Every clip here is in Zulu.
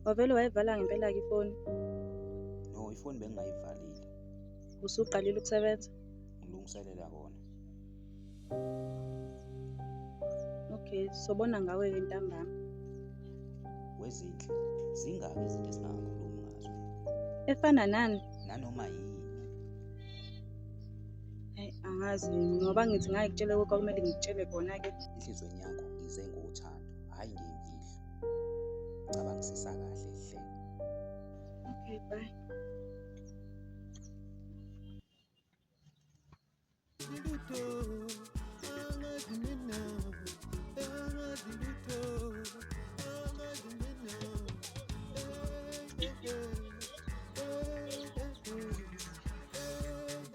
Wavele wayivala ngempela-ke ifoni. No, ifoni bengingayivalile. Usuqalile ukusebenza? Ngilungiselela kona. Okay, sobona ngawe-ke ntambama. Wezinhle, zingaki izinto esingakhulumi ngazo? Efana nani? Nanoma yini. Hayi, angazi ngoba ngithi ngayikutshele konke okumele ngikutshele kona-ke. Enhliziyweni yakho ngize ngothando, hhayi ngeyimfihlo. Cabangisisa kahle hle. Okay, bye.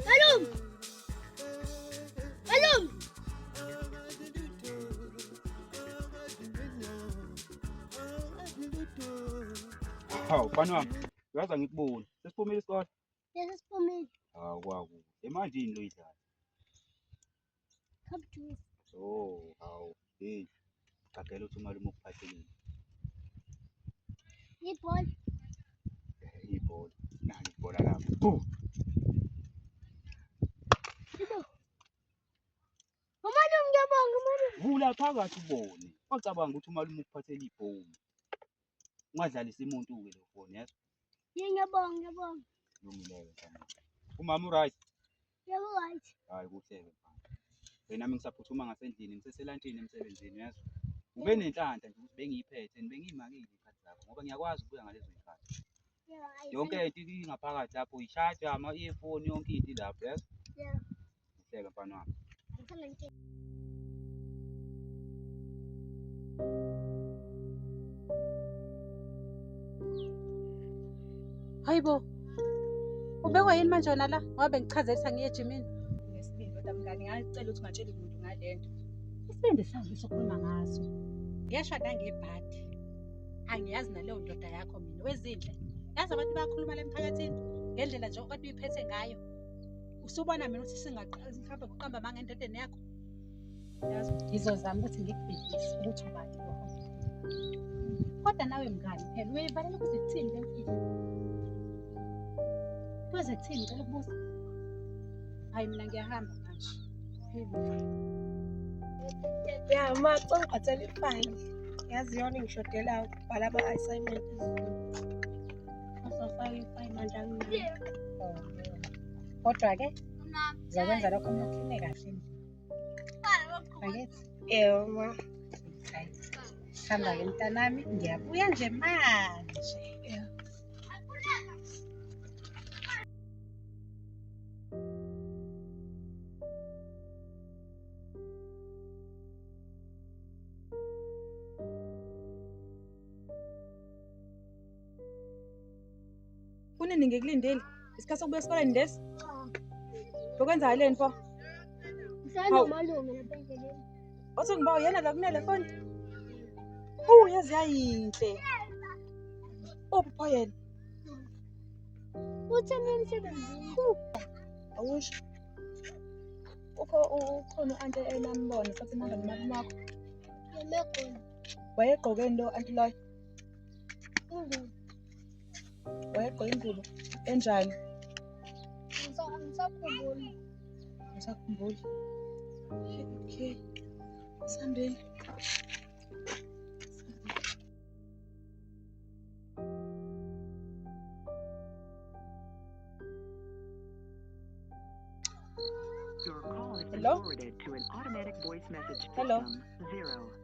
Malume! Malume! Hawu mfana wami, uyazi angikuboni. Sesiphumile isikole? Sesiphumile. Hawu kwakuhle. Manje yini lo idlala? Cup juice. Oh, hawu. Hey. Qagela ukuthi umalume ukuphathelile. Ibhola. Ibhola. Nali ibhola lapho. Bu. Umalume ngiyabonga umalume. Vula phakathi ubone. Wacabanga ukuthi umalume ukuphathela ibhomu. Ungadlalisi umuntu-ke lo foni, yezwa? Ngiyabonga ngiyabonga. Lungile-ke mfana. Umama u-right? Yebo right. Hayi kuhle-ke mfana. Wena nami ngisaphuthuma ngasendlini, ngiseselantshini emsebenzini, uyezwa? Ube nenhlanhla nje ukuthi bengiyiphethe and bengiyimakile iy'khathi zakho ngoba ngiyakwazi ukubuya ngalezo y'khathi. Yonke into ingaphakathi lapho, ishaja, ama-earphone, yonke into ilapho, uyezwa? Yeah. Kuhle-ke mfana wami. Hayibo. Ubekwa yini manje wena la? Ngoba bengichazela ukuthi angiye ejimini. Ngesibindi kodwa mngani ngacela ukuthi ungatsheli muntu ngale nto. Isibindi sami sokhuluma ngaso. Ngeshwa nangebhadi. Angiyazi naleyo ndoda yakho mina wezinhle. Yazi abantu bayakhuluma la emphakathini ngendlela nje okade uyiphethe ngayo. Usubona mina ukuthi mhlawumbe kuqamba amanga endodeni yakho. Ngizozama ukuthi ngikubhekise ukuthi ubani lo. Kodwa nawe mngani phela uyayivalela ukuze kuthini le mfihlo? Kuze kuthini ngicela ukubuza? Hayi mina ngiyahamba manje. Ya ma cela ungiphathele ifayili. Yazi iyona engishodelayo ukubhala ama-assignment esiZulu. Azofaka ifayili manje anginayo. Kodwa-ke ngizokwenza lokho uma ukline kahle endlini. Angithi? Yebo ma. Hayi. Hamba-ke mntanami, ngiyabuya nje manje. Kunini ngikulindile? Isikhathi sokubuya esikoleni lesi? Bekwenzakaleni pho? Ngisana nomalume lapha endleleni. Othi ngiba uyena la kunele foni? Hu, yazi yayinhle. Uphi pho yena? Uthe mina emsebenzini. Awusho. Ukho ukhona u-anti enambona sathi nihamba nomalume wakho. Yemegoli. Wayegqokeni lo anti loyo? Ingubo. Wayegqoke ingubo enjani? Angisakhumbuli. Angisakhumbuli. Okay. Sambeni. Your call has been Hello? forwarded to an automatic voice message Hello? system. 0